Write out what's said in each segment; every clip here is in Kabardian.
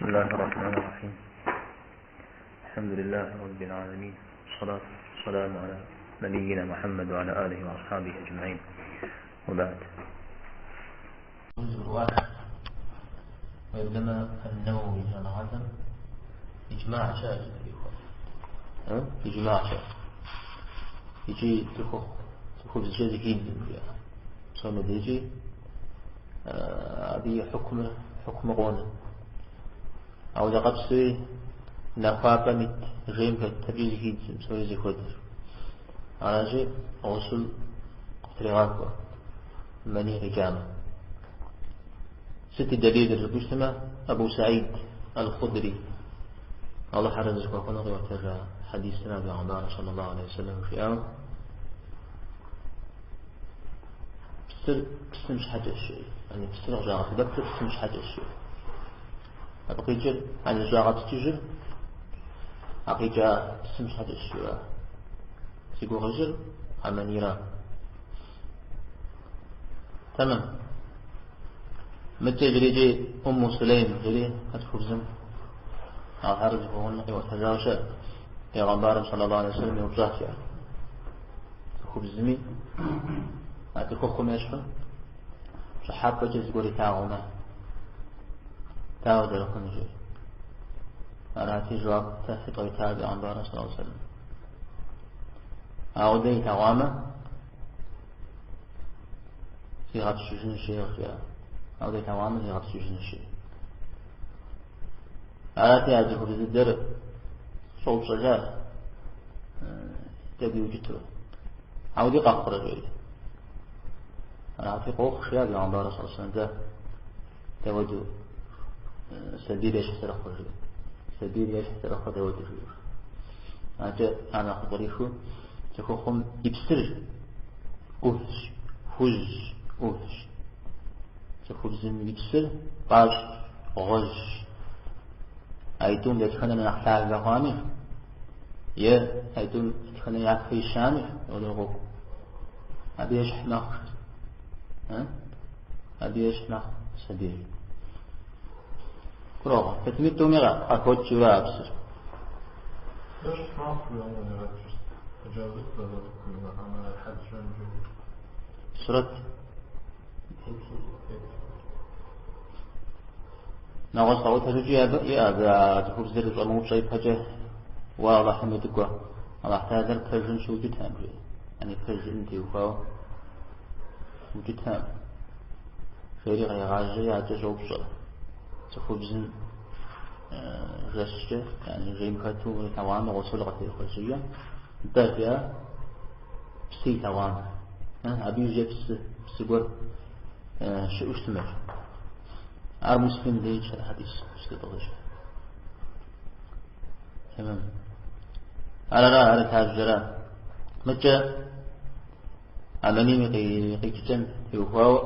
بسم الله الرحمن الرحيم. الحمد لله رب العالمين، والصلاة والسلام على نبينا محمد وعلى آله وأصحابه أجمعين، وبعد. Уеблэмэ Ан-Нэуэуи щӏэныгъэлӏым иджмагъ щыӏэщ зытриухуар. Иджмагъ щыӏэщ. Икӏи цӏыхухъу цӏыхубзкӏэ зыхидзым жиӏэ. Псом дежи абы и хьукмыр хьукму къонэ. Ауэдэ къабзэуи нахуапӏэм ит жейм хэт абыкӏи зыхидзым, псори зэхуэдэщ. Аращи, гъусул къытрегъахуэ, мэний къикӏамэ. Сыт и дэлилыр жыпӏэу щытмэ, Абу Саид Аль-Худри, Алыхь арэзы зыхуэхъуну къиӏуэтэжа хьэдисым Бегъымбар саллаллаху алейхи вассалам жиӏауэ, псыр псым щхьэкӏэщ, яни псыр къыщӏагъэсэбэпыр псым щхьэкӏэщ. Абы къикӏыр, яни зыщӏагъэпскӏыжыр, а къикӏа псым щхьэкӏэщ жиӏа. Зи гугъу ищӏыр а мэнийра. Тэмэм. Мыдэкӏэ иджыри Умму Сулейм жери а цӏыхубзым Алыхь арэзы зыхуэхъуну къиӏуэтэжауэ щыӏэ. Пейгъэмбарым саллаллаху алейхи вассалам еупщӏащ жиӏэ. Цӏыхубзми а цӏыхухъум ещхьу пщӏыхьэпӏэкӏэ зыгуэр илъагъумэ, дауэ зэрыхъуну жери. Арати, жэуап кърита Пейгъэмбарым саллаллаху алейхи вассалам. Ауэдэ илъэгъуамэ, зигъэпскӏыжын хуейщ, жиӏа. Ауэдэ илъэгъуамэ, зигъэпскӏыжын хуей. Арати, а цӏыхубз дыдэр щӏэупщӏэжащ, тӏэкӏу иукӏытэу. Ауэди къэхъурэ, жери. Арати, къохъу, жиӏа Пейгъэмбарым саллаллаху алейхи вассалам, дауэдэу сабийр ещхь зэрыхъур, жиӏэ. Сабийр ещхь зэрыхъур дауэдэу, жиӏэ. Акӏэ ар нэхъ къырихыу цӏыхухъум и псыр ӏувщ, хужьщ, ӏувщ. Цӏыхубзым и псыр пӏащӏ, гъуэжьщ. Аитӏум дэтхэнэр нэхъ лъагэ хъуами, е аитӏум дэтхэнэр япэ ищами, ауэдэ къохъу. Абы ещхь мэхъу. Абы ещхь мэхъу сабийр. Гурыӏуэгъуэ. Пэтми тӏуми къахокӏыурэ а псыр. Ещхь мэхъу, жаӏэу хъыджэбз цӏыкӏу хьэл-щэнкӏэ. Сурэт. Нэгъуэщӏ къэӏуэтэжыкӏи абы иӏэ абы а цӏыхубзыр щӏэмыупщӏэ ипэкӏэ, уэ Алыхьым и лӏыкӏуэ, Алыхь Тэхьэлэр пэжым щыукӏытэкъым, жиӏэ. Яни пэж жыӏэным теухуауэ укӏытэкъым. Жери кърегъажьэри адэкӏэ щӏоупщӏэ. Цӏыхубзым жэщкӏэ, яни жейм хэту илъэгъуамэ, гъусул къытехуэ щыжиӏэм, нтӏэ жиӏа, псы илъэгъуамэ. Абы иужькӏэ псы, псы гуэр щыӏэу щытмэ. Ар Муслим деж хьэдис щытӏыгъыж. Тэмэм. Арара, ар лъабжьэра. Мыкӏэ а мэнийм и къикӏыкӏэм теухуауэ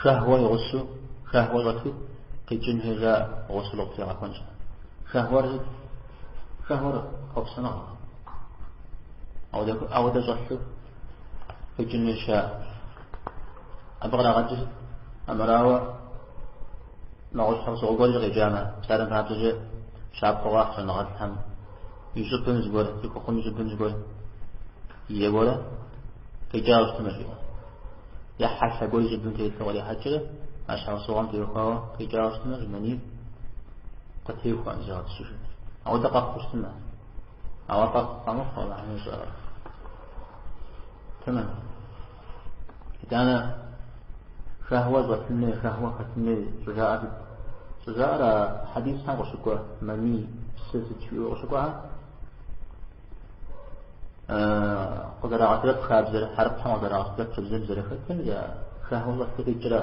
шэхуэ и гъусэу, шэхуэ щӏэту къикӏын хуей жаӏэ гъусул къыптригъэхуэнщ. Шэхуэр сыт? Шэхуэр хъуэпсэныгъэ. Ауэдэ щӏэлъу къикӏын хуейщ жаӏэ. Абы кърагъэкӏыр амырауэ нэгъуэщӏ щхьэусыгъуэ гуэркӏэ къикӏамэ, псалъэм папщӏэкӏэ щапхъэу къахь щӏэныгъэлӏхэм и щӏыбым зыгуэр, цӏыхухъум и щӏыбым зыгуэр еуэрэ къикӏауэ щытмэ, жиӏэ. Е хьэлъэ гуэр и щӏыбым телъу кърихьэкӏрэ, а щхьэусыгъуэм теухуауэ къикӏауэ щытмэ, мэнийр къытехуэкъым зигъэпскӏыжын. Ауэдэ къэхъуу щытмэ, ауэ къэхъу къэмыхъу, Алыхьым ищӏэрэ. Тэмэм. Итӏанэ шэхуэ щӏэлъын хуей, шэхуэ хэтын хуей щӏыжаӏэр сыт? Щӏыжаӏэр а хьэдисхэм къыщыкӏуэ мэний, псы сыт жиӏэу къыщыкӏуэхэр къызэрагъэсэбэп хабзэр, хьэрыпхэм къызэрагъэсэбэп бзэм зэрыхэтыр, я шэхуэ щӏэлъу къикӏрэ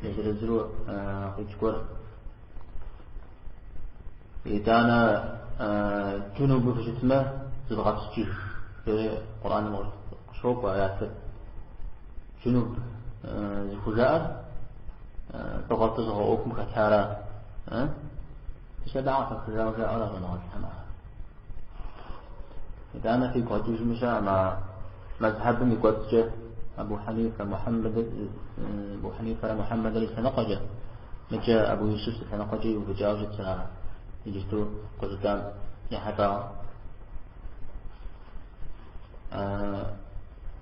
езыр-езыру къикӏ гуэр. Итӏанэ джунубу фыщытмэ, зывгъэпскӏыж, жери Къурӏэным къыщокӏуэ аятыр. Джунуб зыхужаӏэр лӏыгъэ-фызыгъэ ӏуэхум хэтара. Мис абы къыхэхыжауэ жаӏэурэ щӏэныгъэлӏхэм ар. Итӏанэ фигу къэкӏыжми щыӏэм а мэзхьэбым и кӏуэцӏкӏэ Абу Хьэнифэ, Мухьэммэд, Абу Хьэнифэрэ Мухьэммэдрэ и лъэныкъуэкӏэ. Мыкӏэ Абу Юсуф зы лъэныкъуэкӏэ иувыкӏауэ щытщ ар иджыпсту къыжытӏам ехьэлӏауэ.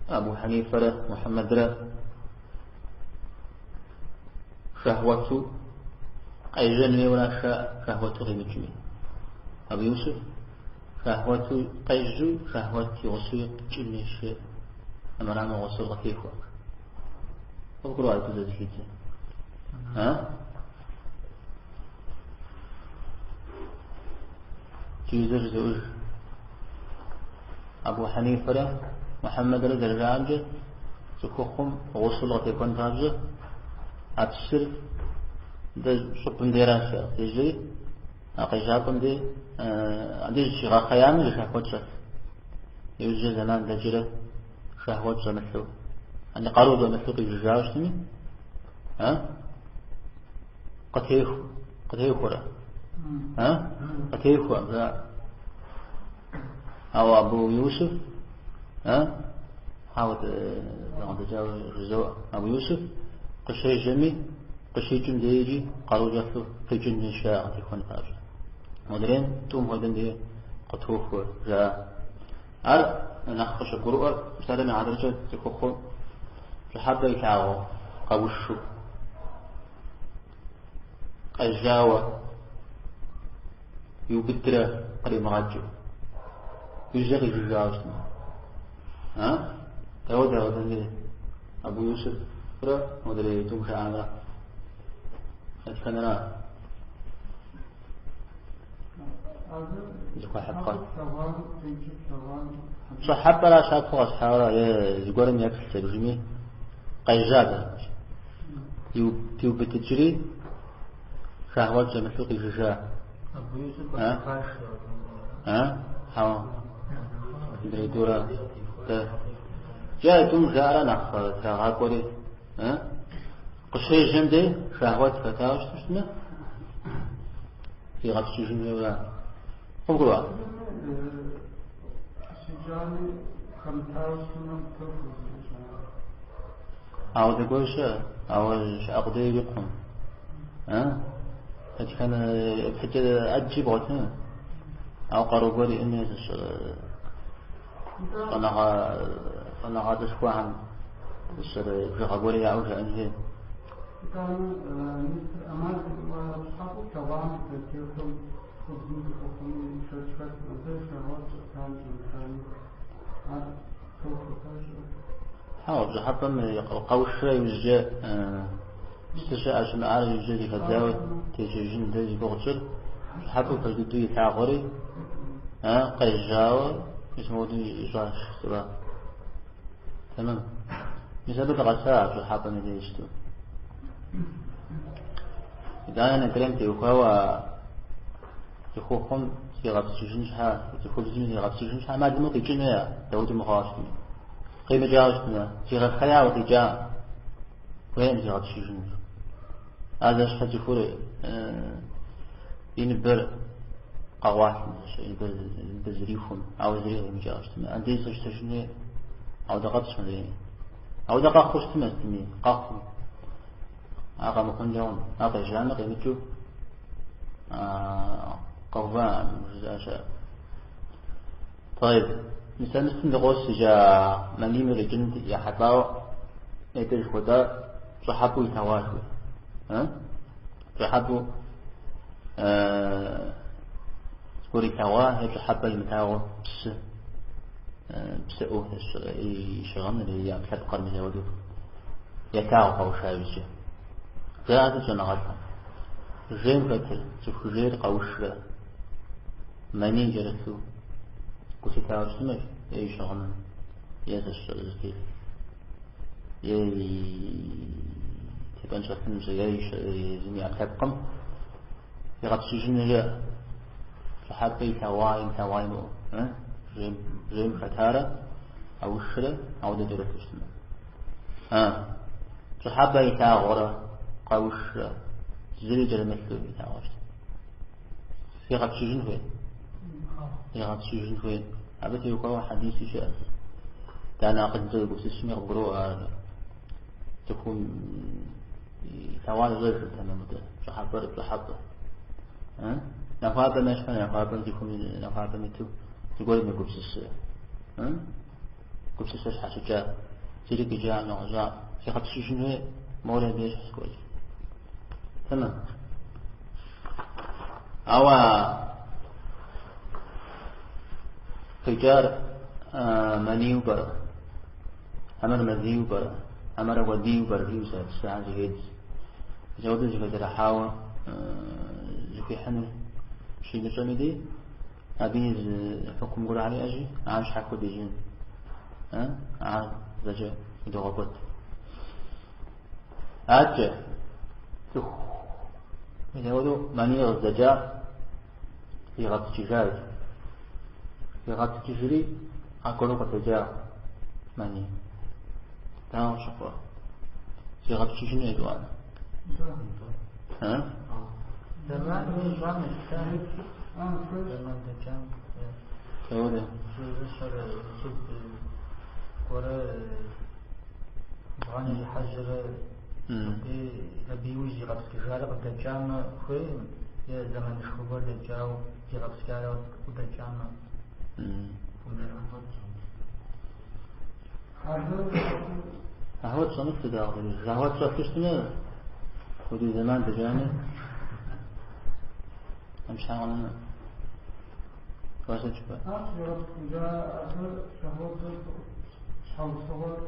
Абу Хьэнифэрэ Мухьэммэдрэ шэхьуэту къежьэн хуейуэ шэхьуэту къимыкӏми. Абу Юсуф шэхьуэту къежьэу шэхьуэт и гъусэу къикӏын хуейщ жеӏэ. Армырамэ гъусл къытехуэ. Къывгурыӏуа абы зэзыхидзэр? А? Иджыри зэ жызоӏэж. Абу Хьэнифэрэ Мухьэммэдрэ зэрыжаӏэмкӏэ, цӏыхухъум гъусл къытехуэн папщӏэ, а псыр дэ щӏыбым деращ къежьэри, а къежьапӏэм де абдеж зыщигъэхъеями зы шэхьуэт щӏэлъ. Иужькӏэ зэман дэкӏрэ шэхьуэт щӏэмылъу, ани къару щӏэмылъу къижыжауэ щытми, а? Къытеху, къытехуэрэ? А? Къытехуэ, жаӏэ. Ауэ Абу Юсуф, а? Хьэуэ, зэгъэдэкӏауэ жызоӏэ. Абу Юсуф къыщежьэми, къыщикӏым деикӏи къару щӏэлъу къикӏын хуейщ, жаӏэ къытехуэн папщӏэ. Модрейм тӏум хуэдэм дей къытохуэ, жаӏэ. Ар нэхъ къыщыбгурыӏуэр псалъэм и хьэтыркӏэ цӏыхухъум пщӏыхьэпӏэ илъагъуу, къэушу, къежьауэ, иубыдрэ къримыгъэкӏыу, иужькӏэ къижыжауэ щытмэ. А? Дауэ дауэ Абу Юсуфрэ модрей тӏум жаӏамрэ? Дэтхэнэра? Зыхуэхьыпхъэр. Пщӏыхьэпӏэра щапхъэу къэсхьауэра е зыгуэрым еплъ зэбжыми къежьа пиубыдыкӏри шэхьуэт щӏэмылъу къижыжа. А? Хьэуэ. Мыдрей тӏура. Дэ. Джа тӏум жаӏэрэ нэхъ трагъакӏуэри, а? Къыщежьэм де шэхьуэт хэтауэ щытмэ, зигъэпскӏыжын хуейуэра? Къывгурыӏуа? Ауэ зэгуэр щыӏэ, ауэ щыӏэ къудей ирикъукъым. А? Дэтхэнэ еплъыкӏэ ӏэджи бгъуэтыну? Ауэ къару гуэр иӏэну щӏэныгъэ щӏэныгъэлӏышхуэхэм бжыгъэ гуэр яӏэу жаӏэн хуей. Итӏанэ, мистер ӏэмал пщӏыхьэпӏэу плъэгъуам зэрытехуэм цӏыхубзми цӏыхухъуми шэч хэлъкъым, абы шэхьуэт щӏэтами щӏэмытами, ар тохуэ пэжу. Хьэуэ, пщӏыхьэпӏэм къэушрэ иужькӏэ псы щыӏэ щымыӏар иужькӏэ зыхэдзауэ текӏыжын дэ зи гугъу тщӏыр пщӏыхьэпӏэу пэж дыдэу илъагъури, къежьауэ мис мыуэду ищӏащ сыра. Тэмэм. Мис абы дыкъэса а пщӏыхьэпӏэм и деж щыту. Итӏанэ нэтрейм теухуауэ а цӏыхухъум зигъэпскӏыжын щхьэ, цӏыхубзым зигъэпскӏыжын щхьэ, ӏэмал имыӏэу къикӏын хуей, дауэду мыхъуауэ щытми. Къимыкӏауэ щытмэ, зигъэхъеяуэ къикӏа, хуейкъым зигъэпскӏыжын. Ар зэщхьыр цӏыхур и ныбэр къэгъуалъым, и ныбэр зэрихум, ауэ зыри къимыкӏауэ щытмэ, абдеж зыщтэжын хуей, ауэдэ къэпс мыдрейми. Ауэдэ къэхъуу щытмэ, сытми, къэхъуу. Ар къэмыхъункӏэ хъун, ар къежьамэ къимыкӏыу къэува жызыӏэ щыӏэ. Тайб, мис а мыстым дыкъос иджы а манийм къикӏын ехьэлӏауэ нетӏэ жыхуэтӏар пщӏыхьэпӏэу илъэгъуащ. Пщӏыхьэпӏэу зыгуэр илъэгъуа е пщӏыхьэпӏэ имылъагъуу псы, псыӏэу и щыгъыныр, и ӏэпкълъэпкъыр мис апхуэдэу елъагъу къэуша иужькӏэ. Жаӏэ сыт щӏэныгъэлӏхэм? Жейм хэтыр, цӏыху жейр къэушрэ маний кӏэрылъу гу лъитауэ щытмэ, е и щыгъыным, е зытелъ, е и тепӏэнщӏэлъыным, е езым и ӏэпкълъэпкъым зигъэпскӏыжыну жеӏэ. Пщӏыхьэпӏэ илъэгъуа, имылъэгъуа имыӏэу, жейм хэтарэ, къэушрэ, ауэдэ кӏэрылъу щытмэ. Пщӏыхьэпӏэ илъагъурэ, къэушрэ, зыри кӏэрымылъу илъагъуэ щытмэ. Зигъэпскӏыжын хуей. Зигъэпскӏыжын хуей. Абы теухуауэ хьэдиси щыӏэ. Итӏанэ акъылкӏэ уегупсысми къыбгуроӏуэ ар цӏыхум илъэгъуар ищӏэжыр тэмэму. Пщӏыхьэпӏэр пщӏыхьэпӏэ. Нахуапӏэм ещхьмэ, нахуапӏэм зыхум нахуапӏэм иту зыгуэрым егупсысрэ. Гупсысэ щхьэщыкӏа, зыри къикӏа нэгъуэщӏа, зигъэпскӏыжын хуей, мори абы ещхь зыгуэркӏэ. Тэмэм. Ауэ къикӏар манийуэ пӏэрэ? Хьэмэрэ мэзийуэ пӏэрэ? Хьэмэрэ уэдийуэ пӏэрэ? Жиӏэу сэ псалъэхэр зэхедз. Мис ауэдэу зэхэзэрыхьауэ зыхуихьынур щимыщӏэм и дей, абы и зы хьукум гуэрхэр иӏэщи, ар щхьэхуэу дежьэн. Ар зэкӏэ идогъэкӏуэт. Адэкӏэ цӏыху мис ауэдэу маний къыздэкӏа зигъэпскӏыжащ. Зигъэпскӏыжри аргуэру къыдэкӏа маний. Дауэ щыхъуа? Зигъэпскӏыжыну етӏуанэ. Зэман ищӏам елъытащ. Зэман дэкӏам. Дауэрэ? Зыщэрэ щӏыб кӏуэрэ бгъэн ирихьэжьэрэ абы иужь зигъэпскӏыжарэ къыдэкӏамэ хуейм, е зэманышхуэ гуэр дэкӏауэ зигъэпскӏарэ къыдэкӏамэ. Шэхуэт щӏэмылъу дауэ къыдэкӏыж? Шэхуэт щӏэлъу щытмэ, хуэдиз зэман дэкӏами, абы щхьэ къэнэну? Сыт жыпӏэ? Ар зигъэпскӏыжа абы шэхуэтыр щхьэусыгъуэр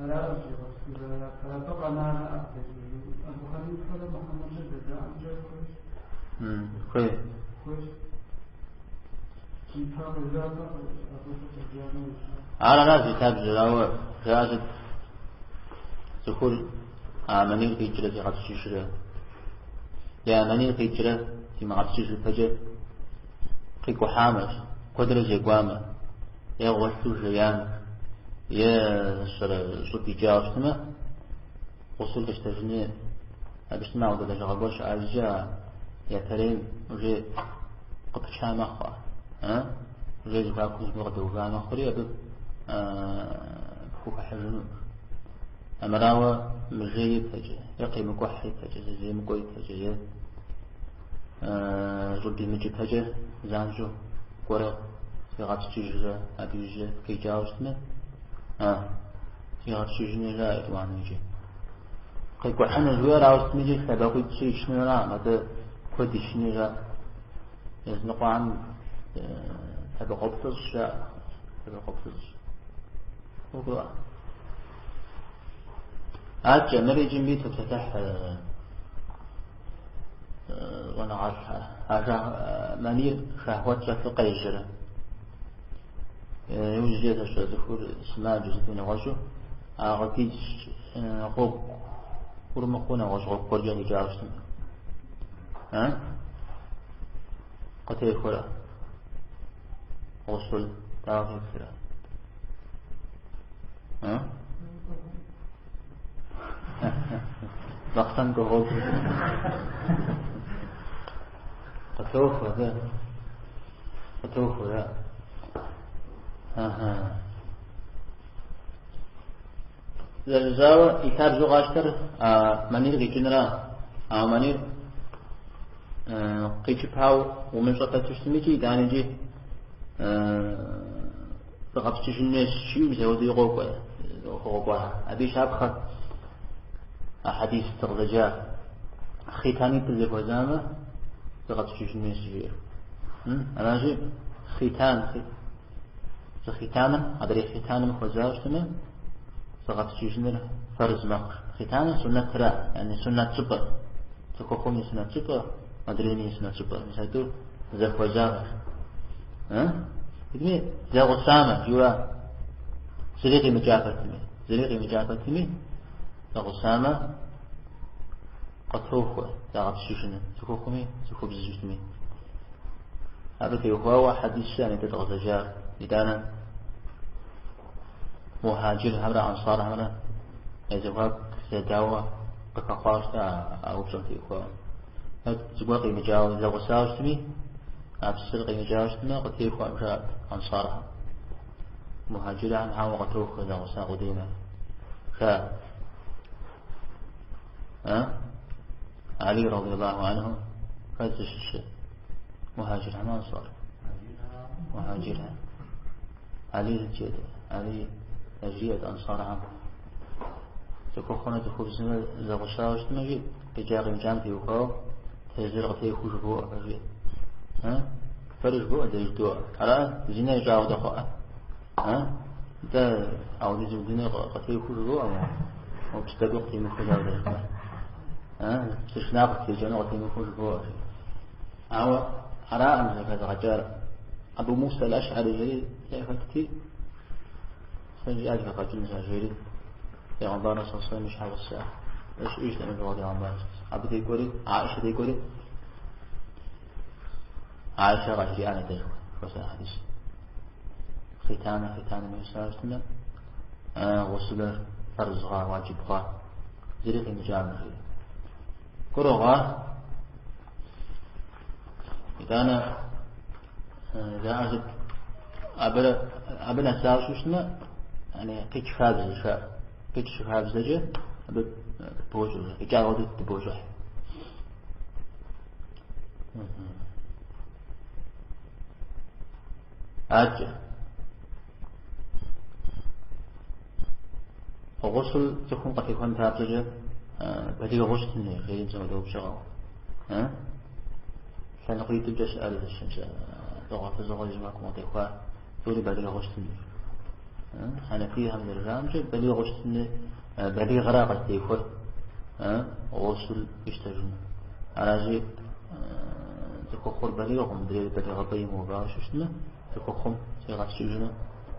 аращ зигъэпскӏыжа япэ. Абы къэнарэ къыдэкӏыжу. Абу Хьэнифэрэ Мухьэммэдрэ зэрыжаӏэмкӏэ хуейщ. Хуей. Хуейщ. Ипэ къежьапӏэ абы къыдэкӏамэ ищӏа. Ар аращ зи лъабжьэр, ауэ жаӏэ сыт цӏыхур а манийр къикӏрэ зигъэпскӏыжрэ? Е а манийр къикӏрэ зимыгъэпскӏыж ипэкӏэ къикӏухьамэщ, куэдрэ зекӏуамэ, е гъуэлъу жеямэ, е щэрэ щӏыб икӏауэ щытмэ, гъусул къищтэжын хуей. Абы щытмэ, ауэдэ лэжьыгъэ гуэр щыӏэжкӏэ а япэрейм уже къыпыча мэхъу ар. Уже зэхуакум зыгуэр къыдэува мэхъури, абы пхухыхьыжыну. Амырауэ мыжей ипэкӏэ, е къимыкӏухь ипэкӏэ, зеземыкӏуэ ипэкӏэ, е щӏыб имыкӏ ипэкӏэ занщӏэу кӏуэрэ зигъэпскӏыжрэ абы иужькӏэ къикӏауэ щытмэ, зигъэпскӏыжыну жаӏэ етӏуанэ иджы. Къикӏухьыну жиӏэр ауэ сытми иджы лъэбакъуитӏ-щы ичыну араӏым, атӏэ куэд ичыну жаӏэ. Языныкъуэхэм лъэбакъуэ плӏыщӏ жаӏэ, лъэбакъуэ плӏыщӏ. Угурыӏуа? Адэкӏэ мыр иджы мыбы топсэлъыхь щӏэныгъэлӏхэр. А манийр шэхуэт щӏэлъу къежьэрэ. Иужькӏэ зэщӏэ цӏыхур сымаджэу сытми нэгъуэщӏу, а къыздикӏ гъуэгур мыхъуу нэгъуэщӏ гъуэгу гуэркӏэ къикӏауэ щытмэ. Къытехуэрэ? Гъусул дауэ феплърэ? Бахъсэн кӏуэ гъуэгур. Къытохуэ абы. Къытохуэ, жаӏэ. Ахьа. Зэрыжысӏауэ, и лъабжьэу къащтэр а манийр къикӏынра. Ауэ манийр къикӏыпауэ умыщӏэ пэту щытми икӏи итӏанэ икӏи зыгъэпскӏыжын хуейщ жиӏэу мис апхуэдэуи къокӏуэ ӏуэхугъуэ гуэрхэр. Абы и щапхъэр а хьэдис дыкъызэджа хъитанитӏыр зэхуэзамэ, зыгъэпскӏыжын хуейщ жиӏэр. Аращи, хъитан, зы хъитаным, адрей хъитаным хуэзауэ щытмэ, зыгъэпскӏыжыныр фэрз мэхъу. Хъитаныр суннэтра, яни суннэт щӏыпӏэ. Цӏыхухъум и суннэт щӏыпӏэ, адрейми и суннэт щӏыпӏэ. Мис а тӏур зэхуэзамэ. Итми зэгъусамэ, жиӏэура, зыри къимыкӏа пэтми, зыри къимыкӏа пэтми, зэгъусамэ, къытохуэ загъэпскӏыжыну, цӏыхухъуми, цӏыхубзу щытми. Абы теухуауэ хьэдис щыӏэ нетӏэ дыкъызэджар. Итӏанэ мухьаджирхэмрэ ансархэмрэ я зэхуаку зэдауэ къыхэхъуауэ щыта а упщӏэм теухуауэ. Зыгуэр къимыкӏауэ зэгъусауэ щытми, а псыр къимыкӏауэ щытмэ, къытехуэкъым жаӏэрт ансархэм. Мухьаджирхэм хьэуэ къытохуэ зэгъуса къудеймэ. Жаӏэрт. Алий радиаллаху анху хэт зыщыщыр? Мухьэджирхэм ансар. Мухьэджирхэм. Алий сыт жиӏэт? Алий яжриӏэт ансархэм. Цӏыхухъумрэ цӏыхубзымрэ зэгъусауэ щытмэ, жи, къикӏа къимыкӏам теухуауэ тезыр къытехуэу жывоӏэ, жи. Фэри жывоӏэ, дэ жыдоӏэ. Ара, зинэ ищӏауэ дэхъуӏэ. Нтӏэ, ауэдиз удыныр къытехуэу жывоӏэ, мо псы тӏэкӏур къытемыхуэу дауэ зэрыжыпӏэр? Псы шынакъ къытекӏэну къытемыхуэу жывоӏэ, жи. Ауэ аракъым зэхэзыгъэкӏар. Абу Муса аль-Аш'ари жери яхэтти, сэ жиӏар зэхэкӏынщ, жери Пейгъэмбар саллаллаху алейхи вассалам и щхьэгъусэ щыӏэжтэкъым абы Пейгъэмбар. Абы декӏуэри, Аиша декӏуэри, Аиша къажриӏа нэдэжь хуэсэ хьэдис. Хъитанэ, хъитаным есауэ щытмэ, гъусылыр фарз хъуа, уаджиб хъуа, зыри къимыкӏамэ, жери. Гурыӏуэгъуа? Итӏанэ жаӏэр сыт? Абы нэсауэ щытмэ, яни къикӏ хабзэ жаӏэ. Къикӏ хабзэкӏэ абы бощӏ, къикӏа хуэдэу дыбощӏыхь. Адэкӏэ. Гъусыл цӏыхум къытехуэн папщӏэкӏэ балигъыу щытын хуей, жери мис апхуэдэ упщӏэ къэхъу. Лъэныкъуитӏымкӏэ щыӏэр зыщым щыӏэ лӏыгъуэ-фызыгъуэ зи зэхуакум къытехуа тӏури балигъыу щытын хуей. Хьэнэфийхэм зэрыжаӏэмкӏэ балигъыу щытын хуей, балигъра къызытехуэр гъусыл ищтэжыну. Аращи, цӏыхухъур балигъым, мыдрейр балигъыпӏэ имыувауэ щытмэ, цӏыхухъум зигъэпскӏыжыну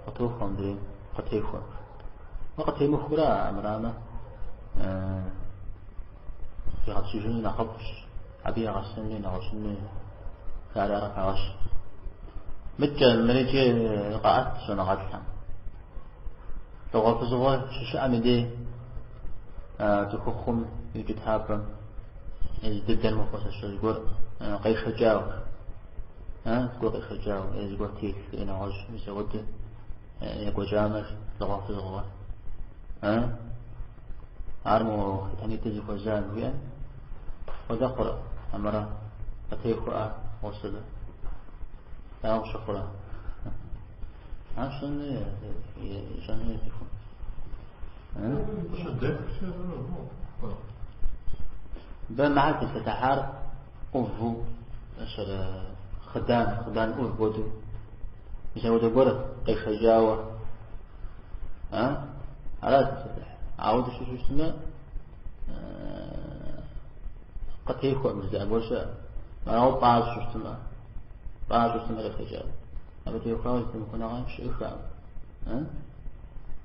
къытохуэ, мыдрейм къытехуэ. Мы къытемыхуэрэ армырамэ, зигъэпскӏыжыну нэхъыфӏщ, абы егъэсэнми нэгъуэщӏынми жари ар къыхагъэщ. Мыдкӏэ мырикӏи къаӏэт щӏэныгъэлӏхэм. Лӏыгъуэ-фызыгъуэ щыщыӏэм и дей цӏыхухъум и укӏытапӏэм езы дыдэр мыхъуу сэ зыгуэр къешэкӏауэ, зыгуэр къешэкӏауэ, е зыгуэр телъ, е нэгъуэщӏ, мис апхуэдэу екӏуэкӏамэ лӏыгъуэ-фызыгъуэ. Ар мо хъитанитӏыр зыхуэза жиӏэм хуэдэ хъурэ, хьэмэрэ къытехуэӏэ гъусылыр? Дауэ къыщыхъурэ? Ар щӏэну ищӏэну цӏыхум. Бэ мыхьэр тепсэлъыхьар ӏуву, хъыдан, хъыдан ӏув хуэдэу. Мис апхуэдэ гуэр къешэкӏауэ. Арат тепсэлъыхь. Ауэ дыщыщу щытмэ, къытехуэкъым жызыӏэ гуэр щыӏэ. Ауэ пӏащӏэу щытмэ, пӏащӏэу щытмэ къешэкӏауэ. Абы теухуауэ зэтемыхуэныгъэ щыӏэххэкъым.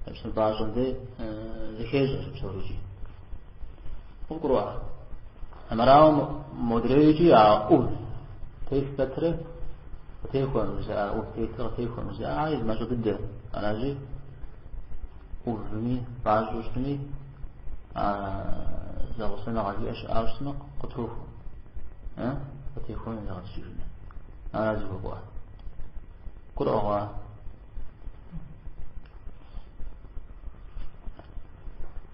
Псы пӏащӏэм дей зыхещӏэ псорикӏи. Къывгурыӏуа? Армырауэ модрейкӏи а ӏув телъ пэтрэ къытехуэкъым жызыӏа, ӏув телъыр къытехуэкъым жызыӏа, ари зы мащӏэ дыдэ. Аращи, ӏувми, пӏащӏэу щытми, а зэгъусэныгъэ жиӏэ щыӏауэ щытмэ, къытохуэ. Къытехуэну зигъэпскӏыжыну. Ара зыхуэкӏуар. Гурыӏуэгъуа?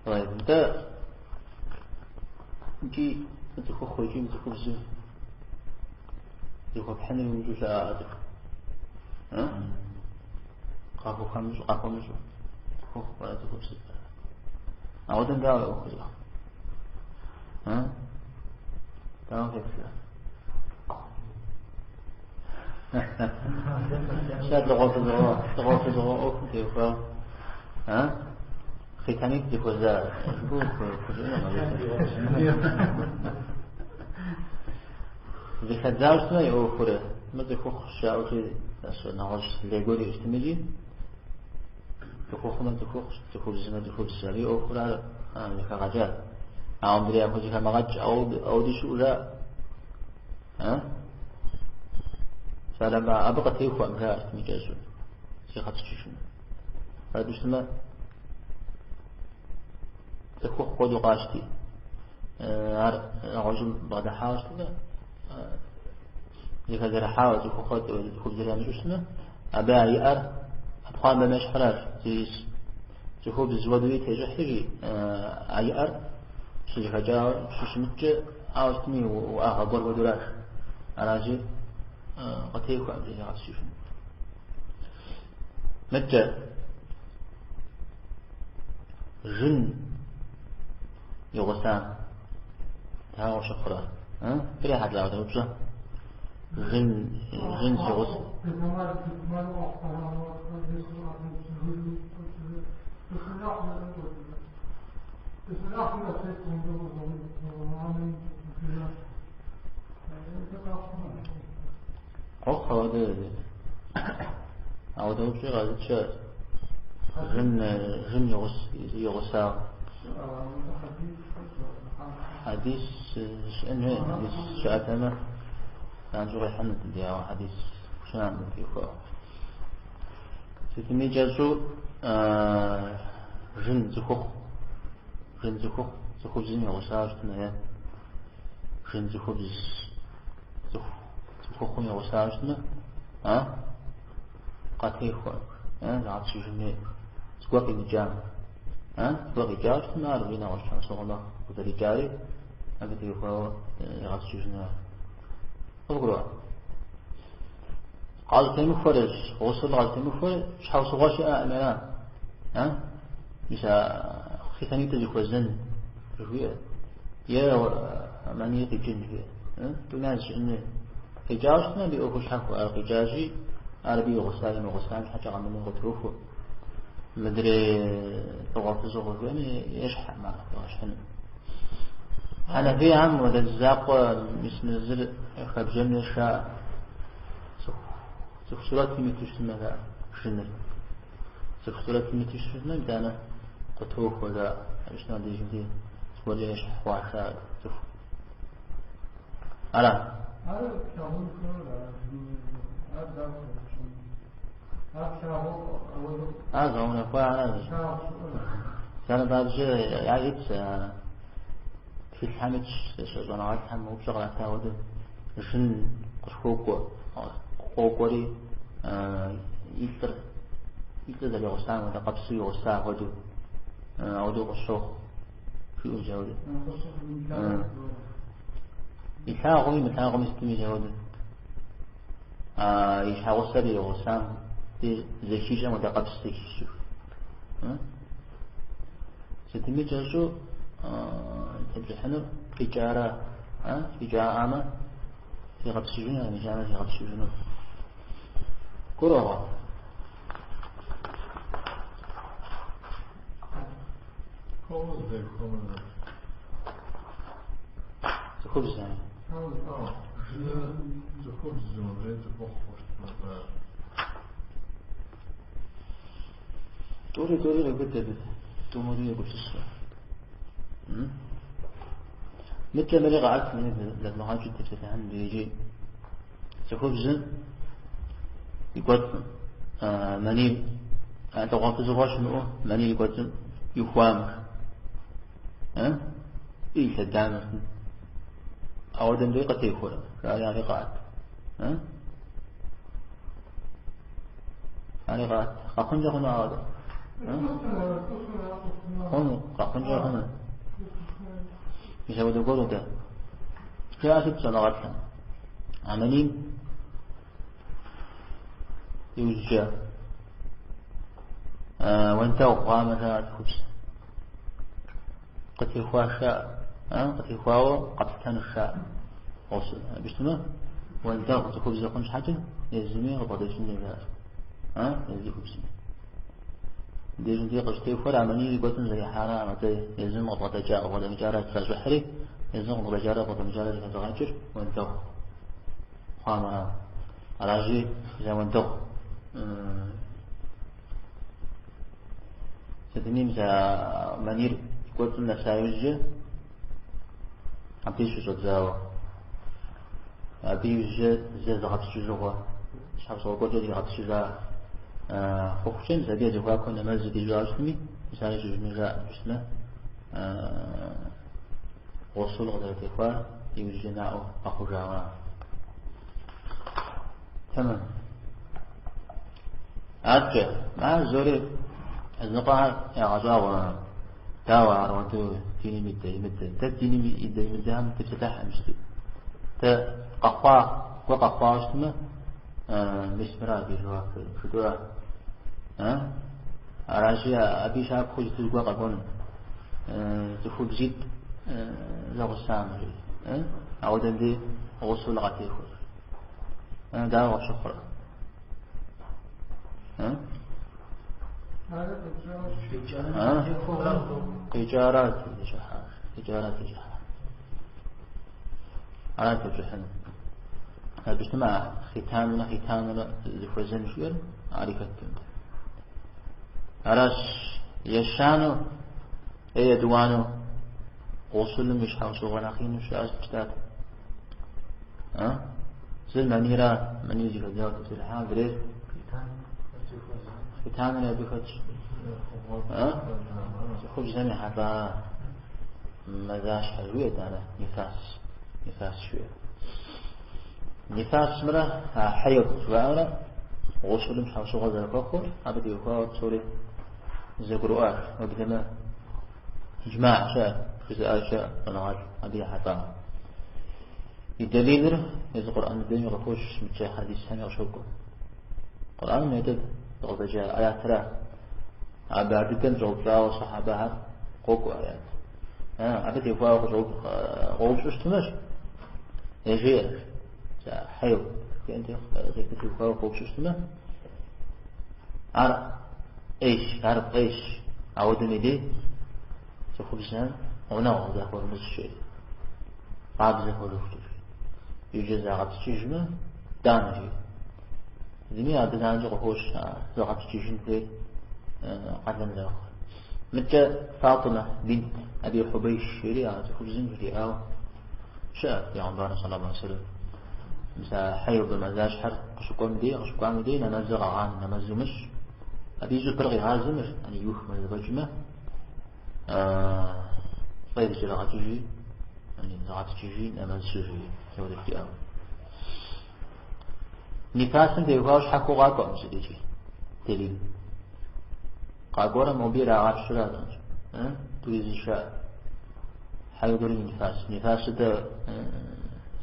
طيب, нтӏэ икӏи цӏыхухъу икӏи цӏыхубзу зыхуэпхьыныр имыщӏу щыӏэ цӏыху. Къахухэмыщӏу, къахуэмыщӏу. Цӏыхухъу пӏэрэ цӏыхубз пӏэрэ. Ауэдэм дауэ ӏуэху зиӏэ? Дауэ феплъа? Сэ лӏыгъуэ-фызыгъуэ ӏуэхум теухуауэ. Хъитанитӏ зыхуэза жыпӏэу хужыӏэнукъым абы. Зыхэдзауэ щытмэ и ӏуэхур, мы цӏыхухъущ жаӏэу нэгъуэщӏ лей гуэр иӏэу щытмикӏи, цӏыхухъумэ цӏыхухъущ, цӏыхубзмэ цӏыхубз, абы и ӏуэхур ар зэхэгъэкӏат. Ауэ мыдрей яхузэхэмыгъэкӏ ауэди щыӏэу жаӏэ. Щӏалэмэ, абы къытехуэкъым жаӏэ сытми кӏэщӏу, зигъэпскӏыжыну. Апхуэдэу щытмэ, цӏыхухъу хуэдэу къащти, ар нэгъуэщӏым бгъэдыхьауэ щытмэ, зэхэзэрыхьауэ цӏыхухъу цӏыхубзыр ямыщӏу щытмэ, абы а иӏэр ӏэпхъуамбэм ещхьыращ зищӏыс. Цӏыхубз хуэдэуи тещӏыхьи, а иӏэр щызэхэкӏауэ щыщымыткӏэ, Ауэ щытми уӏэгъэ гуэр хуэдэуращ. Аращи, къытехуэ абы зигъэпскӏыжын. Мыдкӏэ жын и гъусам дауэ щыхъурэ? Ирехьэлӏауэ упщӏэ. Жын жын си гъусэ. Къохъу ауэдэ ауэдэ упщӏи къэзытщэ жын жын и гъусауэ. Хьэдис щыӏэн хуей, хьэдис щыӏэтэмэ, занщӏэу къихьынут ди ауэ хьэдис щыӏэм теухуауэ. Сытми кӏэщӏу жын цӏыхухъу, жын цӏыхухъу цӏыхубзым и гъусауэ щытмэ, е жын цӏыхубз цӏыху цӏыхухъум и гъусауэ щытмэ, а къатехуэ, зыгъэпскӏыжын хуей, зыгуэр къимыкӏам. Зыгуэр къикӏауэ щытмэ, ар абы нэгъуэщӏ щхьэусыгъуэ мэхъу, къызэрикӏари абы теухуауэ игъэпскӏыжыну ар. Къывгурыӏуа? Къащӏытемыхуэр, гъусл къащӏытемыхуэр щхьэусыгъуэ щыӏэкъым, ара? Мис а хъитанитӏыр зыхуэзэн жыхуиӏэр, е маний къикӏын жыхуиӏэр. Тӏум яз щыӏэн хуей. Къикӏауэ щытмэ, абы и ӏуэхур щхьэхуэ, ар къикӏащи, ар абы и гъусар имыгъусам щхьэкӏэ къэмынэу къытохуэ. Мыдрей лӏыгъуэ фызыгъуэ жыхуиӏэми ещхьэкъым ар ебгъэщхьыну. Хьэнэфийхэм уэдэ зы закъуэ мис мы зыр хэбжэн жаӏэ. Цӏыху сурэтым иту щытмэ жаӏэ жыныр. Цӏыху сурэтым иту щытмэ, итӏанэ къытохуэ жаӏэ. Абы щытмэ дежым де зыгуэркӏэ ещхь хъуа жаӏэ цӏыху. Ара? Ар плъагъун хуейуэ ар дауэ зэрыпщӏынур? Ар плъагъуу ауэдэу Ар зыгъэунэхуа ара? плъагъу щыӏэр. Псалъэм папщӏэ я итщ, тхылъхэм итщ, щӏэныгъэлӏхэм упщӏэ кърата хуэдэу жын къысхуокӏуэ, къокӏуэри и лӏыр зэригъусам хуэдэ къэпсу игъуса хуэдэу, ауэдэу къысщохъу, жиӏэу мис ауэдэу. Илъагъуми имылъагъуми сытми мис ауэдэу. И щхьэгъусэр игъусам зэхищӏэм хуэдэ къэпс зэхищӏэу. Сытми кӏэщӏу тепщӏыхьынур къикӏара, къикӏаӏамэ, зигъэпскӏыжыну, къимыкӏамэ зигъэпскӏыжыну. Гурыӏуэгъуэ? Цӏыхубз. Тӏури тӏури къебыд абы, тӏумри егупсысу. Мыдкӏэ мыри къэӏэт, мыри зэдмыгъэкӏыу тепсэлъыхьын иджы. Цӏыхубзым и кӏуэцӏым маний, лӏыгъуэ фызыгъуэ щымыӏэу маний и кӏуэцӏым ихуамэ, и лъэдамэ. Ауэдэм дей къытехуэрэ, жари ари къаӏэт. Ари къаӏэт. Къэхъункӏэ хъуну ауэдэ? Хъуну, къэхъункӏэ хъуну. Мис ауэдэ гуэру дэ. Жаӏэ сыт щӏэныгъэлӏхэм? А манийм иужькӏэ уэнтэгъу хъуамэ жаӏэ цӏыхубз. Къытехуа жаӏэ, къытехуауэ къэплъытэну жаӏэ. Абы щытмэ, уэнтэгъу цӏыхубзыр хъун щхьэкӏэ езыми къыбгъэдэкӏын жаӏэ. Езы цӏыхубзми. Дежым дей къыщытехуэр а манийр и кӏуэцӏым зэрихьара, атӏэ езым къыбгъэдэкӏа, къыбгъэдэмыкӏарэ тращӏыхьри, езым къыбгъэдэкӏарэ къыбгъэдэмыкӏарэ зэхэзыгъэкӏыр уэнтэгъу хъуамэра. Аращи, зэ уэнтэгъу сытми мис а манийр и кӏуэцӏым нэса иужькӏэ абдеж щыщӏэдзауэ. Абы иужькӏэ зэ зыгъэпскӏыжыгъуэ, щхьэусыгъуэ гуэркӏэ зигъэпскӏыжа хъухукӏэ, мис абы я зэхуакум нэмэз зыдищӏа щытми, мис ар ищӏыжыну жаӏэ, щытмэ, гъусул къызэрытехуар иужькӏэ наӏуэ къэхъужауэ. Тэмэм. Адэкӏэ, ар зори языныкъуэхэр ягъэщӏагъуэ, дауэ ар ауэдэу? диным идэ, имыдэ. Дэ диным идэ, имыдэхэм тепсэлъыхьым щыту. Дэ къэхъуа, гуэр къэхъуауэ щытмэ, мис мыра абы и жэуапыр, жытӏэура. Аращи, абы и щапхъэу иджыпсту зыгуэр къэкӏуэну. Цӏыхубзитӏ зэгъусамэ, жи. Ауэдэм дей гъусул къатехуэр. Дауэ къыпщыхъурэ? Къикӏарат зыщыхьар. Къикӏарат зыщыхьар. Арат тепщӏыхьыну. Абы щытмэ, хъитанрэ хъитанрэ зыхуэзэн жиӏэр ари хэткъым. Аращ ещанэу е етӏуанэу гъусулым и щхьэусыгъуэ нэхъ ину щыӏэр щытат. Зыр манира, мани зыхэдзауэ тепсэлъыхьа, адрейр хъитанри абы хэтщ. Цӏыхубзхэм ехьэлӏа мазащхьэ жиӏэ итӏанэ, нифас, нифас жиӏэ. Нифасымрэ а хьейд жаӏэмрэ гъусулым щхьэусыгъуэ зэрыхуэхъур абы теухуауэ псори зэгурыӏуащ. Уеблэмэ иджмаӏ щыӏэ, жызыӏа щыӏэ щӏэныгъэлӏ абы ехьэлӏауэ. И дэлилыр езы Къурӏэн дыдэми къыхощ, мыдкӏэ хьэдисхэми къыщокӏуэ. Къурӏэным етӏэ дыкъызэджа аятра. Абы ар дыдэм щӏэупщӏауэ сэхьабэхэр къокӏуэ аят. Абы теухуауэ къоупщӏу щытмэщ. Е жеӏэ, хьейд, теухуауэ къоупщӏу щытмэ, ар ӏейщ, ар фӏейщ. Ауэдэм и дей цӏыхубзхэм гъунэгъу захуэвмыщӏ жеӏэ. Къабзэ хъужыхукӏэ жеӏэ. Иджы загъэпскӏыжмэ, итӏанэ жеӏэ. Зыми абы занщӏэу къыхощ а зыгъэпскӏыжын хуейр къалэн зэрыхъур. Мыдкӏэ Фатимэ бинт Аби Хьубейш жери а цӏыхубзым жриӏауэ щыӏэ Пейгъэмбарым саллаллаху алейхи вассалам. Мис а хьейд мазащхьэр къыщыкӏуэм дей, къыщыкӏуам дей нэмэзыр къэгъанэ, нэмэз умыщӏ. Абы и щӏыбыр къигъазэмэ, ани иухмэ, зэфӏэкӏмэ, фӏей зыкӏэрыгъэкӏыжи, ани зыгъэпскӏыжи, нэмэз щӏы жи, апхуэдэу жриӏауэ. Нифасым теухуауэ щхьэхуэу къакӏуэкъым зырикӏи делил. Къакӏуэрэ мобы ирагъэпщрэ тӏури зы щыӏэ. Хьэйдри нифас. Нифасыр дэ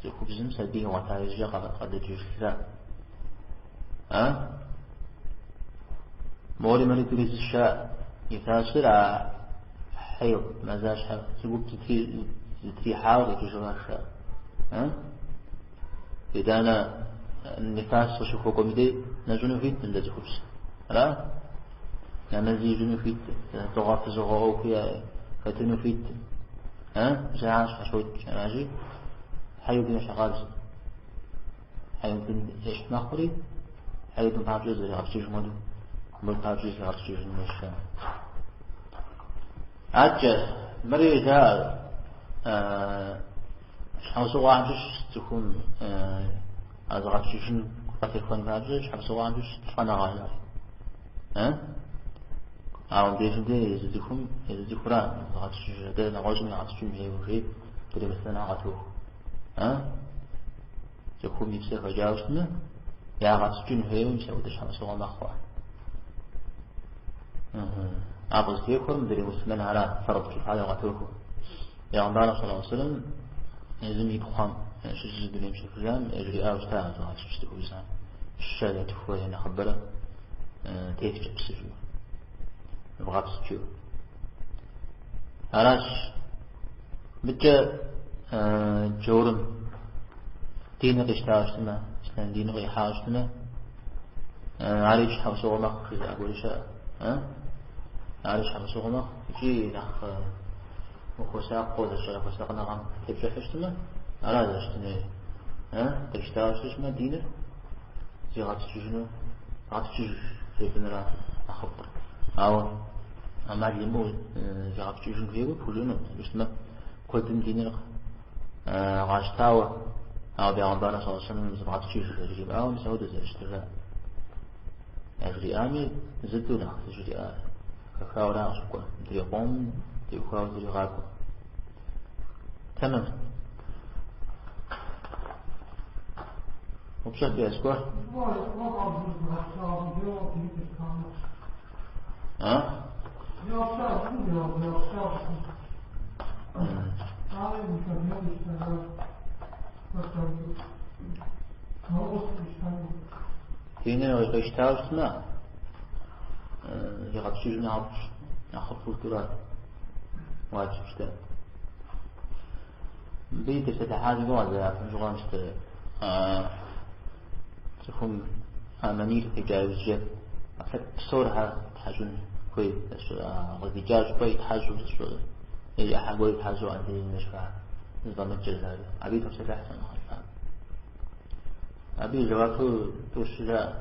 цӏыхубзым сабий игъуэта иужькӏэ къадэкӏыжра. А? Мори мори тӏури зы щыӏэ. Нифасыр а хьейд мазащхьэ зы гуп зытрихьауэ къикӏыжыгъэ щыӏэ. А? Итӏанэ нифас къыщыхуэкӏуэм дей нэщӏыну хуиткъым дэ цӏыхубз. Ара? Нэмэзи ищӏыну хуиткъым, лӏыгъэ-фызыгъэ ӏуэхуи хэтыну хуиткъым. А? Мис ахэр щхьэщокӏ, аращи, хьэйдым ещхьыркъабзэ. Хьэйдым ещхь мэхъури, хьэйдым папщӏэ зэригъэпскӏыжым хуэдэу, мыбы папщӏи зигъэпскӏыжын хуейщ. Адэкӏэ, мыри жаӏэ, Щхьэусыгъуэхэм щыщ цӏыхум а зыгъэпскӏыжын къытехуэн папщӏэ щхьэусыгъуэхэм щыщ лӏэныгъэ жаӏэ. Ауэ мыбдежым де езы цӏыхум, езы цӏыхура зыгъэпскӏыжыр, дэ нэгъуэщӏым игъэпскӏын хуейуэ жей, адрей муслъымэнхэр къатохуэ. Цӏыхум и псэр хэкӏауэ щытмэ, ягъэпскӏын хуейуэ мис апхуэдэ щхьэусыгъуэ мэхъу ар. Ар къызытехуэр мыдрей муслъымэнхэрат, фэрд кифае къатохуэ. Пейгъэмбарым саллаллаху алейхи вассалам езым и пхъухэм щыщ зы дунейм щехыжам яжриӏауэ щыта зыгъэпскӏ цӏыхубзхэм щэ е тхуэ е нэхъыбэрэ тефкӏэ псы жиӏэу, вгъэпскӏ жиӏэу. Аращ мыдкӏэ джаурым диныр къищтауэ щытмэ, ислъам диныр къихьауэ щытмэ, ари щхьэусыгъуэ мэхъу жызыӏэ гуэри щыӏэ. Ари щхьэусыгъуэ мэхъу икӏи нэхъ ухуэсакъыу зэщӏэрэ хуэсакъыныгъэм тепщӏыхьу щытмэ, ара зэрыщытын хуейр. Къищтауэ щытмэ, диныр зигъэпскӏыжыну, гъэпскӏыж жепӏэныра нэхъыфӏыр. Ауэ ӏэмал имыӏэу зигъэпскӏыжын хуейуэ пхужыӏэнукъым. Щытмэ, куэдым диныр къащтауэ, ауэ Пейгъэмбарым саллаллаху алейхи вассалам зывгъэпскӏыж яжриӏауэ, мис апхуэдэу зэрыщытыр яжриӏами, зытӏу нэхъ зыжриӏар. Хэхауэра къыщыкӏуэр, мыдрей къомым теухуауэ зыри къакӏуэ. Тэмэм. Упщӏэ фиӏэ зыгуэр? А? Диныр къищтауэ щытмэ, зигъэпщкӏужым нэхъыфӏщ, нэхъыфӏу жытӏэурэ уаджибщ дэ. Мыбы тепсэлъыхьа си гугъэ зэ япэм щыгъуэм щыт цӏыхум а мэнийр къикӏа иужькӏэ ӏэпкълъэпкъ псор тхьэщӏын хуей, къыздикӏа щӏыпӏэ итхьэщӏу е и ӏыхьэ гуэр итхьэщӏу андезым ещхьа зыфӏэмыкӏыр жаӏэри. Абы топсэлъыхь щӏэныгъэлӏхэр. Абы и жэуапу тӏущ жаӏэ.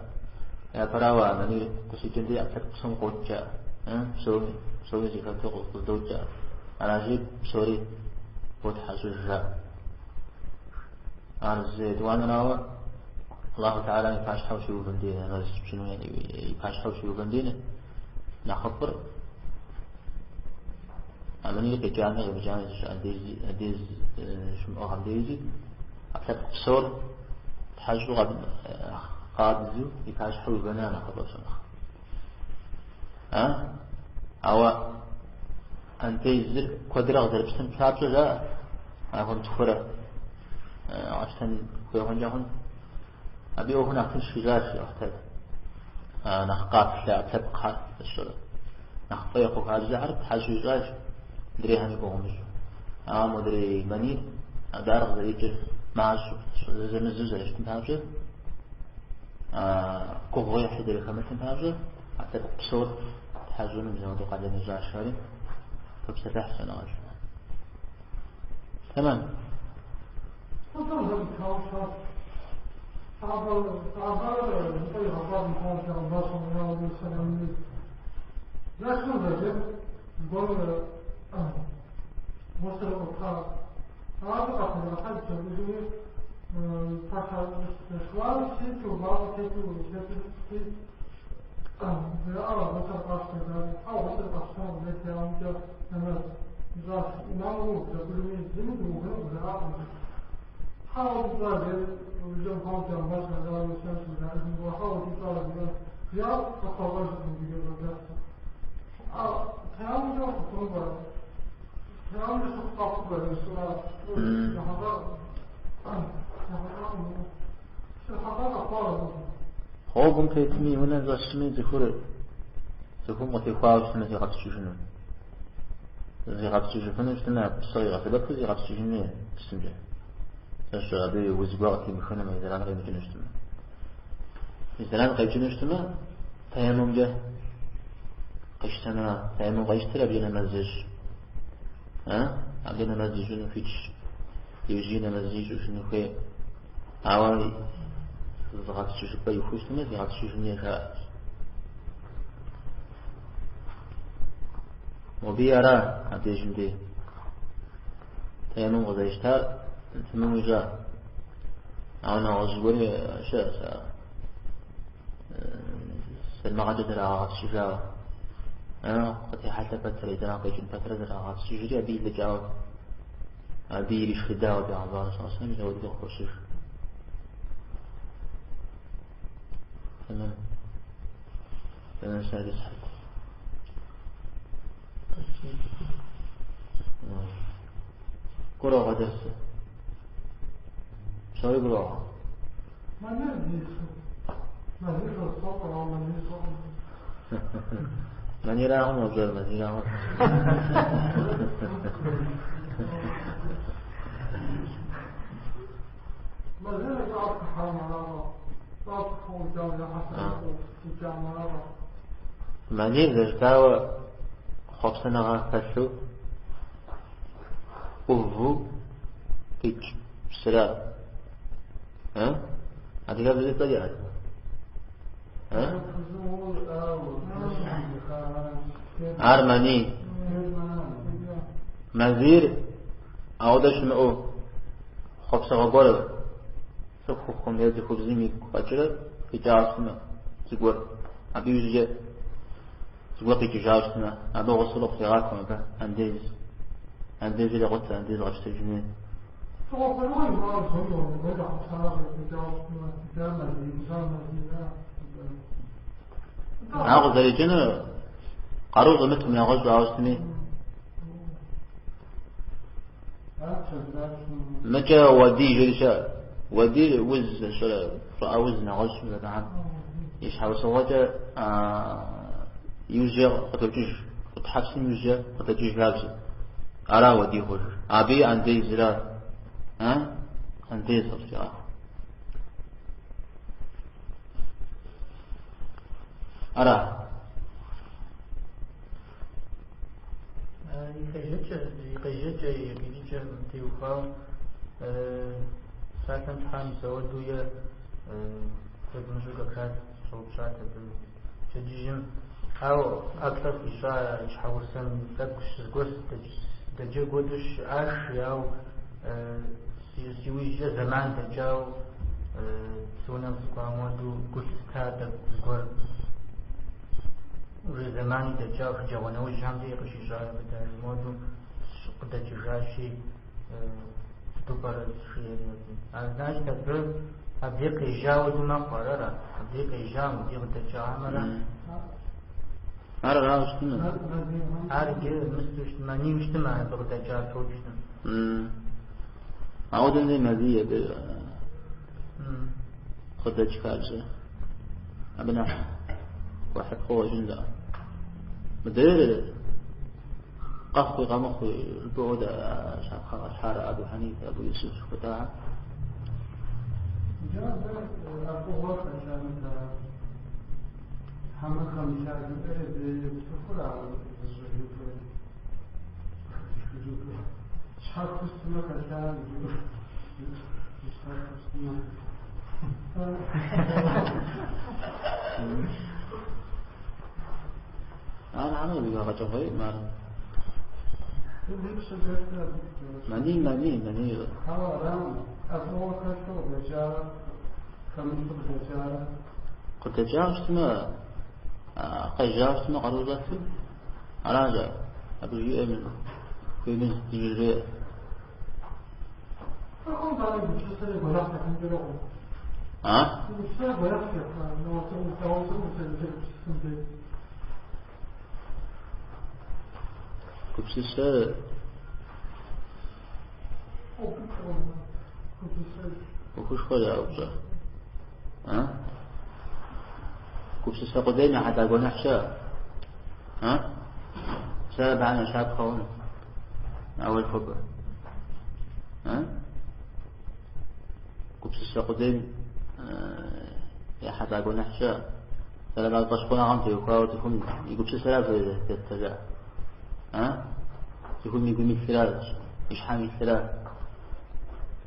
Япэрауэ, а мэнийр къыщикӏым дей ӏэпкълъэпкъ псом къокӏ жаӏэ. Псоми, псоми зэхэту къыздокӏ жаӏэ. Аращи, псори ботхьэщӏыж жаӏэ. Ар зы етӏуанэрауэ, Аллаху Тэхьэлам и пащхьэ ущиувэм дей, нэмэз пщӏыну и пащхьэ ущиувэм дей, нэхъыфӏыр а мэнийр къикӏами къимыкӏами андез щымыӏыгъым дежи, ӏэпкълъэпкъ псор тхьэщӏу къабзэу и пащхьэ уивэна нэхъыфӏыр щӏэныгъэ. Ауэ андезыр куэдрэ къызэрыпщтэн папщӏэ жаӏэ, махуэм тхурэ къэщтэн хуей хъункӏэ хъун. Абы и ӏуэхур нэхъ тынш ищӏащ, жиӏэхъутэт. Нэхъ къаплъэ ӏэпкълъэпкъхэр зыщӏыр. Нэхъ фӏей хъу хабзэхэр тхьэщӏу ищӏащ, мыдрейхэм и гугъу умыщӏу. Ауэ модрей мэнийр абы ар къызэрикӏыр мащӏэу, зэзэмызэу зэрыщытым папщӏэ, гугъуехьи зэрыхэмылъым папщӏэ, ӏэпкълъэпкъ псор тхьэщӏыным зэуэдэу къалэн ищӏащ ари, топсэлъыхь щӏэныгъэлӏхэр. Тэмэм. Гъуэгум тетми, унэм щӏэсми цӏыхур цӏыхум къытехуауэ щытмэ зигъэпскӏыжыну. Зигъэпскӏыжыфыну щытмэ, псы къигъэсэбэпу зигъэпскӏыжын хуей псымкӏэ. Зэщ абы уз гуэр къытемыхынумэ, и зэран къимыкӏыну щытмэ. И зэран къикӏыну щытмэ, тэеммумкӏэ къищтэнура. Тэеммум къещтэр абыкӏэ нэмэз ещӏ. Абы нэмэз ищӏыну хуитщ. Иужькӏи нэмэз ищӏыжыну хуей. Ауэ зыгъэпскӏыжыпӏэ ихуэу щытмэ, зигъэпскӏыжын хуей жаӏэ. Мобы ара абдежым дей. Тэеммум къызэрищтар тэмэму ищӏа. Ауэ нэгъуэщӏ зыгуэри щыӏэщ а сэлмагъэкӏэ зэрагъэпскӏыжауэ. Къытехьэлъэ пэтрэ, и зэран къикӏын пэтрэ зэрагъэпскӏыжри абы илӏыкӏауэ, абы иришхыдауэ бегъымбар саллаллаху алейхи ва сэллэм ауэдэу къыхощыж. Тэмэм. Тэмэм садис хьэт. Гурыӏуэгъуэ дэрсыр. Псори гурыӏуэгъуэ. Манирагъым уэбжэр, манирагъым. Манир зэрыжытӏауэ хъуэпсэныгъэ хэлъу ӏуву къикӏ псыра. Адыгэбзэкӏэ цӏэ иӏэт? Ар мани. Мэзийр ауэдэ щымыӏэу хъуэпсэгъуэ гуэр цӏыхухъум е цӏыхубзым игу къэкӏрэ къикӏауэ щытмэ, зыгуэр. Абы иужькӏэ зыгуэр къикӏыжауэ щытмэ, абы гъусл къытригъакӏуэм абы андез. Андезыр екъутэ, андез къэпщтэжын хуей. Ар къызэрикӏынур къару щӏэмытым нэгъуэщӏу ауэ щытми. Мыкӏэ уэдий жери щыӏэ. Уэдийр уз щӏыӏэ уз нэгъуэщӏ зэбэхьэм. И щхьэусыгъуэкӏэ иужькӏэ къытокӏыж, къутхьэпсым иужькӏэ къыдэкӏыж хабзэ. Ара уэдий хъужыр. Абыи андезра. Андез къыптригъэху. Ара. И къежьэкӏэ, и къикӏыкӏэм теухуауэ псалъэм щхьа мис ауэдэу е куэд мыщӏэу как раз щӏэупщӏат абы пщэдджыжьым. Ауэ ӏэплӏэ хуищӏа и щхьэгъусэм тӏэкӏу зыгуэр дэджэгу хуэдэу щыӏаш, ауэ иужькӏэ зэман дэкӏауэ псыунэм сыкӏуам хуэдэу гу лъыста тӏэкӏу зыгуэр. Уже зэмани дэкӏауэ шэджагъуэ нэужьхэм деж къыщищӏар абы даже моду къыдэкӏыжащи, сыту пӏэрэ жиӏэри абы. Ар значит абы абдей къежьа хуэдэу мэхъу, арара? Абдей къежьа, мыбдей къыдэкӏахэмэрэ? Ар арауэ щытмэ. Ар иджы мысту щытмэ, манийуэ щытмэ, абы къыдэкӏар точно. Ауэдэм дей мэзий абы къыдэкӏ хабзэ. Абы нэхъ хуэхьыпхъэу къыщӏэкӏынтэкъым. Мыдрейр къэхъуи къэмыхъуи жыпӏэу хуэдэ щапхъэ къэтхьар Абу Хьэнифэ, Абу Юсуф жыхуэтӏахэм. Иджы абы ӏэфӏыгъуэ хэлъамэ, хьэмэ хэмылъа жиӏэри цӏыхур а зыщӏыжын хуейр. Щхьэ хущтмэ хэлъа щхьэ хущтмэ. Ар хьэмэ зыхэгъэкӏыгъуейкъым ар. Маний, маний, маний. Хьэуэ, арам ӏэфӏыгъуэ хэлъу къыдэкӏарэ хэмылъу къыдэкӏарэ. Къыдэкӏауэ щытмэ, къежьауэ щытмэ къару щӏэлъу, аращ ар. Абы жиӏэм хуеймэ зыжреӏэ. Цӏыхум дауэ гупсысэри гуэныхь техьэнкӏэрэ хъу. А? Гупсысэр гуэныхь техьа, нэгъуэщӏ цӏыхум узэрегупсысым деж. Гупсысэр ӏуэхушхуэ упщӏэ. А? Гупсысэ къудейм ехьэлӏа гуэныхь щыӏэ? А? Сэ абыхэм я щапхъэ хъуну. Ауэ жыхуэпӏэ. А? Гупсысэ къудейм ехьэлӏа гуэныхь щыӏэ? Зэрабэ фӏэщхъуныгъэм теухуауэ цӏыхум и гупсысэра зэтэжа? А? Цӏыхум и гум илъыращ, и щхьэм илъыра?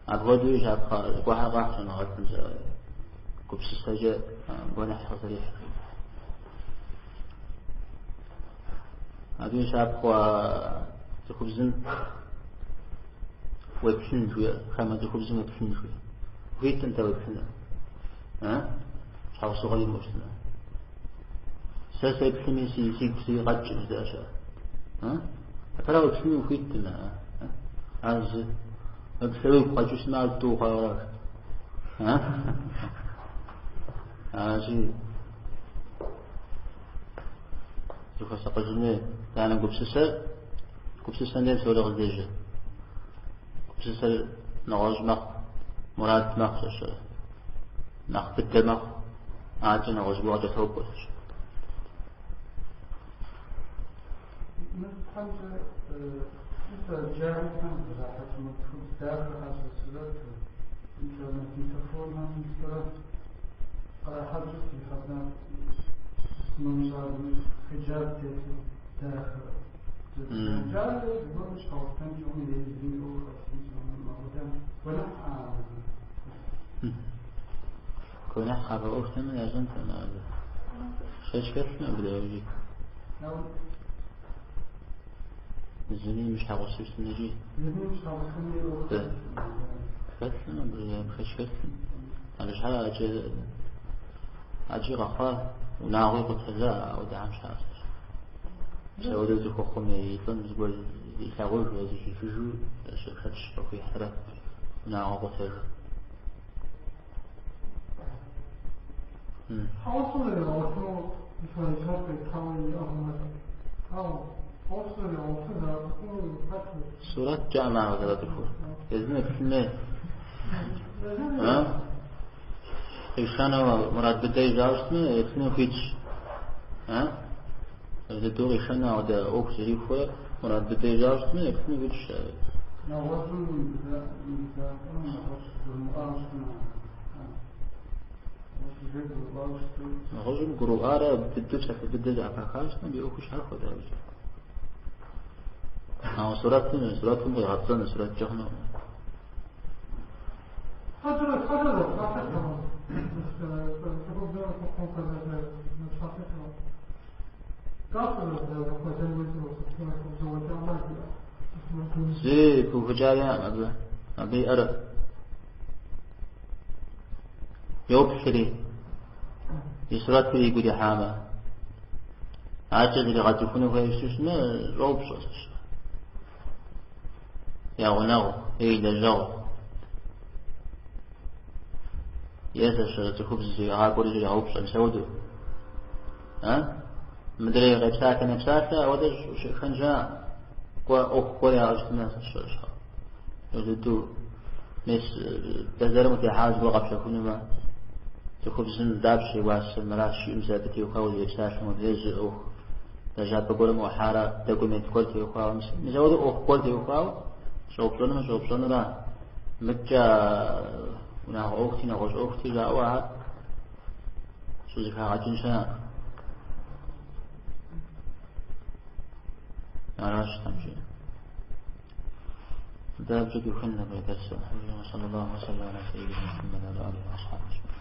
Апхуэдэуи щапхъэ зыгуэрхэр къахь щӏэныгъэлӏым гупсысэкӏэ гуэныхь къызэрихьыр. Абы и щапхъэу цӏыхубзым уеплъын жиӏэ, хамэ цӏыхубзым уеплъын жиӏэ. Ухуиткъым тэ уеплъыну. А? Щхьэусыгъуэ имыӏэу щытмэ. Сэ сеплъми, сигу зыри къэкӏым жыдэӏэ щыӏэ. А? Атӏэ уеплъыну ухуиткъым. Ар зы. Уеплъу уигу къэкӏыу щытмэ, ар тӏу хъуауэ аращ. А? Аращи, зыхуэсакъыжын хуей. Итӏанэ гупсысэр, гупсысэм деж псори къыздежьэ. Гупсысэр нэгъуэщӏ мэхъу, мурад мэхъу щэщэ. Нэхъ быдэ мэхъу, адэкӏэ нэгъуэщӏ гуэр къыкӏэлъокӏуэ щэщэ. Мыстхьэмкӏэ джахэм зэрахьэкӏ цӏыхубз дахэхэр сурэту, магнитофонхэм сурэт кърахьэкӏыу срихьэлӏат хиджаб тету дахэ. Джалэ зыгуэрым щхьэгъусэнкӏэ хъуну е езым и ӏуэху хэлъынкӏэ хъуну, апхуэдэ гуэныхь Гуэныхь къафӏэӏуэхутэмэ ящӏэнтэкъым абы. Шэч хэлъмэ абы дауи. Зыми мыщхьэгъусэу щытын икӏи. Зыми мыщхьэгъусэми и ӏуэху Хэлъым абы шэч хэлъым. Абы щхьэ ӏэджи къэхъуа, унагъуи къутэжа ауэдэхэм щхьэ. Псэуэдэу цӏыхухъум и лӏым зыгуэр илъагъужу е зыхихыжу шэч къыхуихьрэ унагъуэ къутэжу. Щхьэгъусэм зэригъэгъуэтыну мыпхуэдэ къетауэ иӏыгъмэ, ау. Сурэткӏэкъым ар зэрацӏыхур. Езым еплъын хуей. Къишэну мурад быдэ ищӏауэ щытмэ, еплъыну хуитщ. Дыдэу къишэну ауэдэ ӏуэху зэрихуэрэ мурад быдэ ищӏауэ щытмэ, еплъыну хуитщ. Нэгъуэщӏым нэгъуэщӏ гурымыӏуауэ щытмэ. Нэгъуэщӏым гурыӏуарэ быдэу псалъэ быдэ зэӏэпахауэ щытмэ, и ӏуэхур щхьэхуэт абыкӏэ. Ауэ сурэтым къигъэпцӏэну сурэткӏэ хъунукъым. Зыри пыухыкӏар яӏэм абы, абы иӏэр йоплъри, и сурэтыр игу ирихьамэ, акӏэ зригъэцӏыхуну хуейуэ щытмэ, щӏоупщӏэ сыщ. Я гъунэгъу е и лэжьэгъу. Е сыщ цӏыхубз игъакӏуэри щӏригъэупщӏэ, мис ауэдэу. А? Мыдрей къепсалъэ нэпсалъэ ауэдэ щыӏэхэн щыӏэкъым. Кӏуэ ӏуэху гуэр яӏэу щытмэ, сыщ. Дыдэу мес бэзэрым утехьауэ зыгуэр къэпщэхунумэ, цӏыхубзым дапщэ и уасэр, мыращ жиӏэм мис абы теухуауэ узэрепсалъэм хуэдэ зы ӏуэху. Лэжьапӏэ гуэрым уӏухьарэ документ гуэр теухуауэ, мис ауэдэ ӏуэху гуэр теухуауэ щӏэупщӏэнумэ щӏэупщӏэнура. Мыдкӏэ унагъуэ ӏуэхути, нэгъуэщӏ ӏуэхути жаӏэу ахэр щӏызэхагъэкӏын щыӏэкъым. Аращ там жиӏэр. Дэ абыкӏэ духын абы дэрсыр. صلى الله وسلم على سيدنا محمد وعلى آله وأصحابه أجمعين.